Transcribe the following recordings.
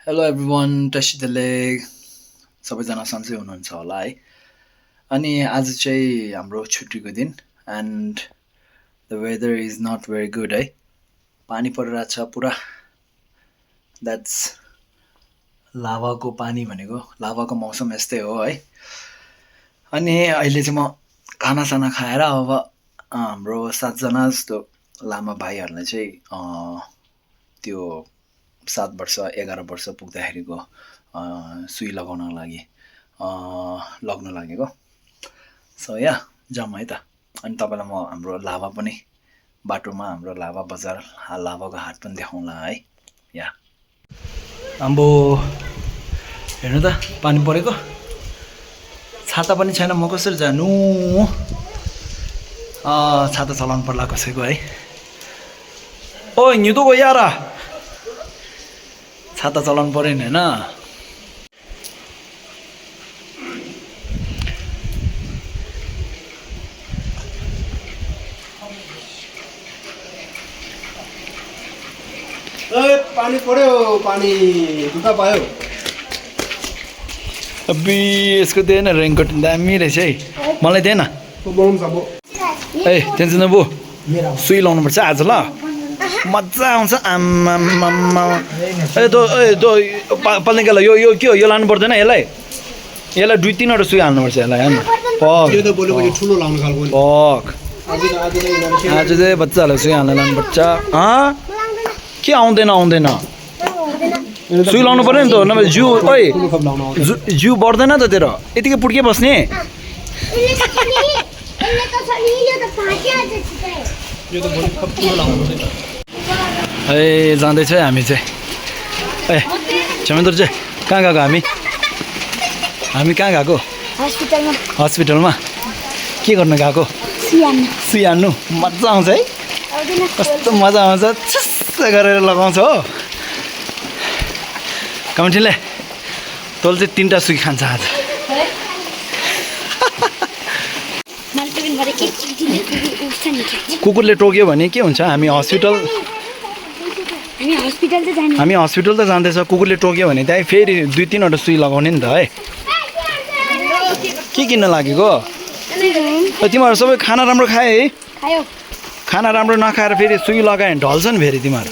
Hello everyone, टसिदले सबैजना सन्चै हुनुहुन्छ होला है। अनि आज चाहिँ हाम्रो छुट्टीको दिन and the weather is not very good है। पानी परिरहेछ पुरा। द्याट्स लाभाको पानी भनेको, लाभाको मौसम यस्तै हो है। अनि अहिले चाहिँ म खानासाना खाएर अब हाम्रो 7जना जस्तो लामा भाइहरूलाई चाहिँ त्यो 7 वर्ष 11 वर्ष पुग्दाखेरिको सुई लगाउनको लागि लग्न लागेको। सो या जाउँ है त। अनि तपाईँलाई म हाम्रो लाभा पनि बाटोमा हाम्रो लाभा बजार लाभाको हाट पनि देखाउँला है। या आम्बो हेर्नु त पानी परेको, छाता पनि छैन, म कसरी जानु। छाता चलाउनु पर्ला कसैको है। ओ हिँड्दो यारा, छाता चलाउनु पऱ्यो नि होइन। पानी पर्यो, पानी दुःख पायो। अबी यसको दे न रेनकोट, दामी रहेछ है। मलाई दे न। ए टेन्सन नबो, सुई लाउनु पर्छ आज ल, मजा आउँछ। आम्मा पल्नेकालाई यो यो के हो, यो लानु पर्दैन यसलाई। यसलाई 2-3 सुई हाल्नुपर्छ यसलाई होइन। आज चाहिँ बच्चाहरूलाई सुई हाल्न लानुपर्छ। के आउँदैन सुई लाउनु पर्यो नि त, नभए जिउ जिउ बढ्दैन त तेरो, यतिकै पुड्के बस्ने। ए जाँदैछ है हामी चाहिँ। ए क्षमेन्द्र चाहिँ कहाँ गएको? हामी कहाँ गएको? हस्पिटलमा। के गर्न गएको? सुई हान्नु। मजा आउँछ है, कस्तो मजा आउँछ, छुस्स गरेर लगाउँछ हो। कमिटीले तँले चाहिँ 3टा सुई खान्छ आज। कुकुरले टोक्यो भने के हुन्छ? हामी हस्पिटल त जाँदैछ। कुकुरले टोक्यो भने त्यही फेरि 2-3 सुई लगाउने नि त है। के किन्न लागेको? तिमीहरू सबै खाना राम्रो खाए है? खाना राम्रो नखाएर फेरि सुई लगायो भने ढल्छ नि फेरि तिमीहरू।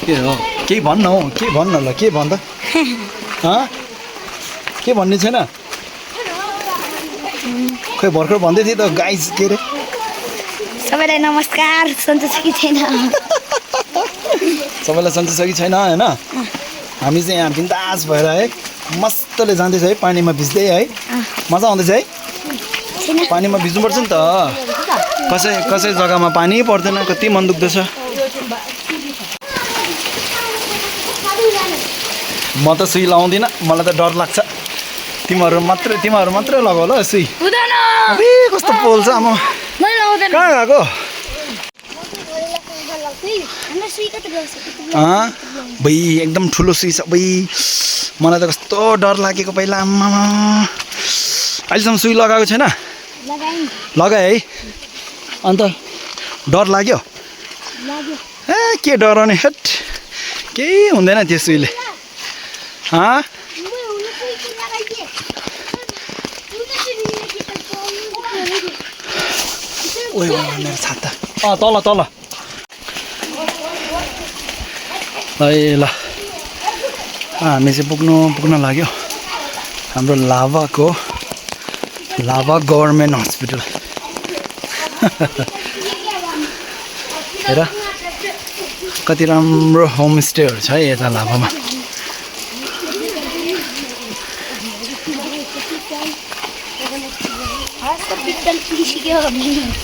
के हो? केही भन्न हौ, के भन्न ल, के भन् त? के भन्ने छैन? खोइ भर्खर भन्दै थिएँ त गाइज। के अरे सबैलाई नमस्कार। सन्चो छ कि छैन? सबैलाई सन्चो छ कि छैन होइन? हामी चाहिँ यहाँ बिन्दास भएर है मस्तले जाँदैछ है, पानीमा भिज्दै है। मजा आउँदैछ है। पानीमा भिज्नुपर्छ नि त। कसै जग्गामा पानी पर्दैन, कति मन दुख्दैछ। म त सुई लाउँदिनँ, मलाई त डर लाग्छ। तिमीहरू मात्रै लगाऊ ल सुई। अबे कस्तो पोल्छ आमा। कहाँ गएको? भई एकदम ठुलो सुई छ भई। मलाई त कस्तो डर लागेको पहिला। आम्मामा अहिलेसम्म सुई लगाएको छैन? लगाए है। अन्त डर लाग्यो? ए के डराउने, हेट केही हुँदैन त्यो सुईले। ओइ मेरो छाता तल है ल। हामी चाहिँ पुग्न लाग्यो हाम्रो लाभा गभर्मेन्ट हस्पिटल। हेर कति राम्रो होमस्टेहरू छ है यता लाभामा।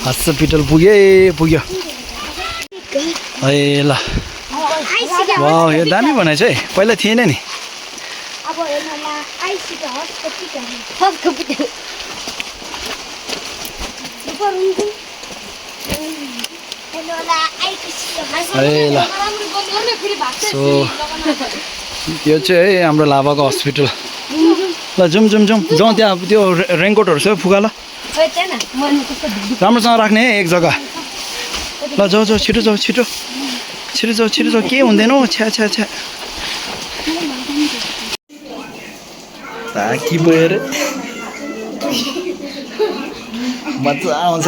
हस्पिटल पुग्यो है ल। वाउ यो दामी बनाएछ है, पहिला थिएन नि। है ल। सो यो चाहिँ है हाम्रो लाभाको हस्पिटल। ल जाउँ त्यहाँ त्यो रेनकोटहरू सबै फुगा ल, राम्रोसँग राख्ने है एक जग्गा। ल जाऊ जाऊ छिटो जाऊ छिटो छिटो जाऊ छिटो जाऊ के हुँदैन हौ छ्या छ्या छ्या कि भयो रे मजा आउँछ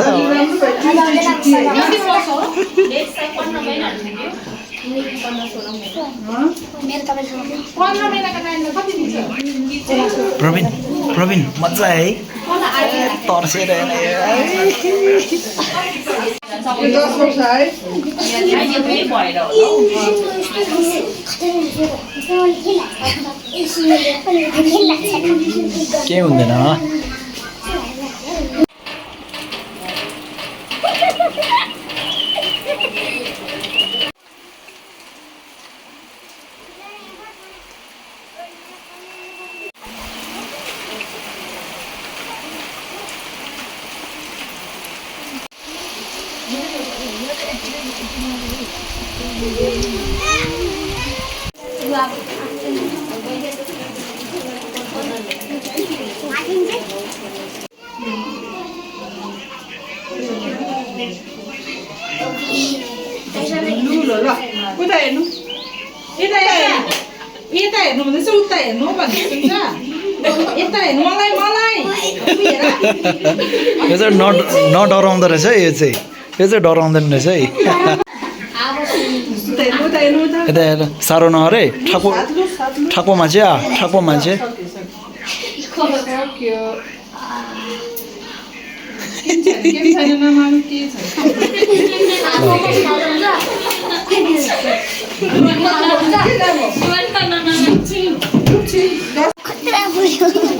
प्रवीण प्रवीण मजा है तर्सेर के हुँदैन उता हेर्नु यता यता हेर्नु भन्दैछ उता हेर्नु भन्दै सुन्छ यता हेर्नु मलाई मलाई यो चाहिँ नडराउँदो रहेछ है यो चाहिँ डराउँदैन रहेछ है यता हेर साह्रो नहरे ठाकुमा चाहिँ ठाकुमा चाहिँ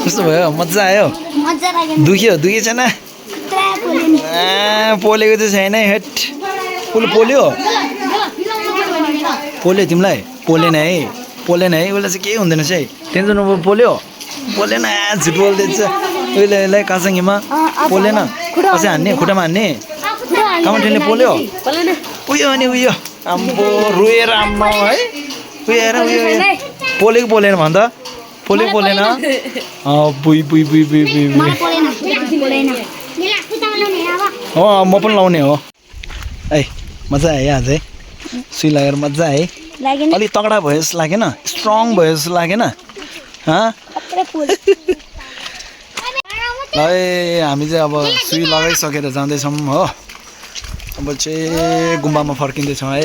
कस्तो भयो मजा आयो दुख्यो दुखी छैन पोलेको चाहिँ छैन हेट पोल्यो पोल्यो तिमीलाई पोलेन है उसलाई चाहिँ केही हुँदैन है टेन्सन नभए पोलेन झुट बोल्दैछ उहिले कासङ्गीमा पोलेन कसै हान्ने खुट्टामा हान्ने कामठेनले पोल्यो उयो अनि उयो आम्बो रुएर आम्मा है उयो पोलेको पोलेन भन् त पोलेको पोलेन बुई हो म पनि लाउने हो है मजा आयो आज है सुई लागेर मजा है अलिक तगडा भयो जस्तो लागेन स्ट्रङ भयो जस्तो लागेन है हामी चाहिँ अब सुई लगाइसकेर जाँदैछौँ हो अब चाहिँ गुम्बामा फर्किँदैछौँ है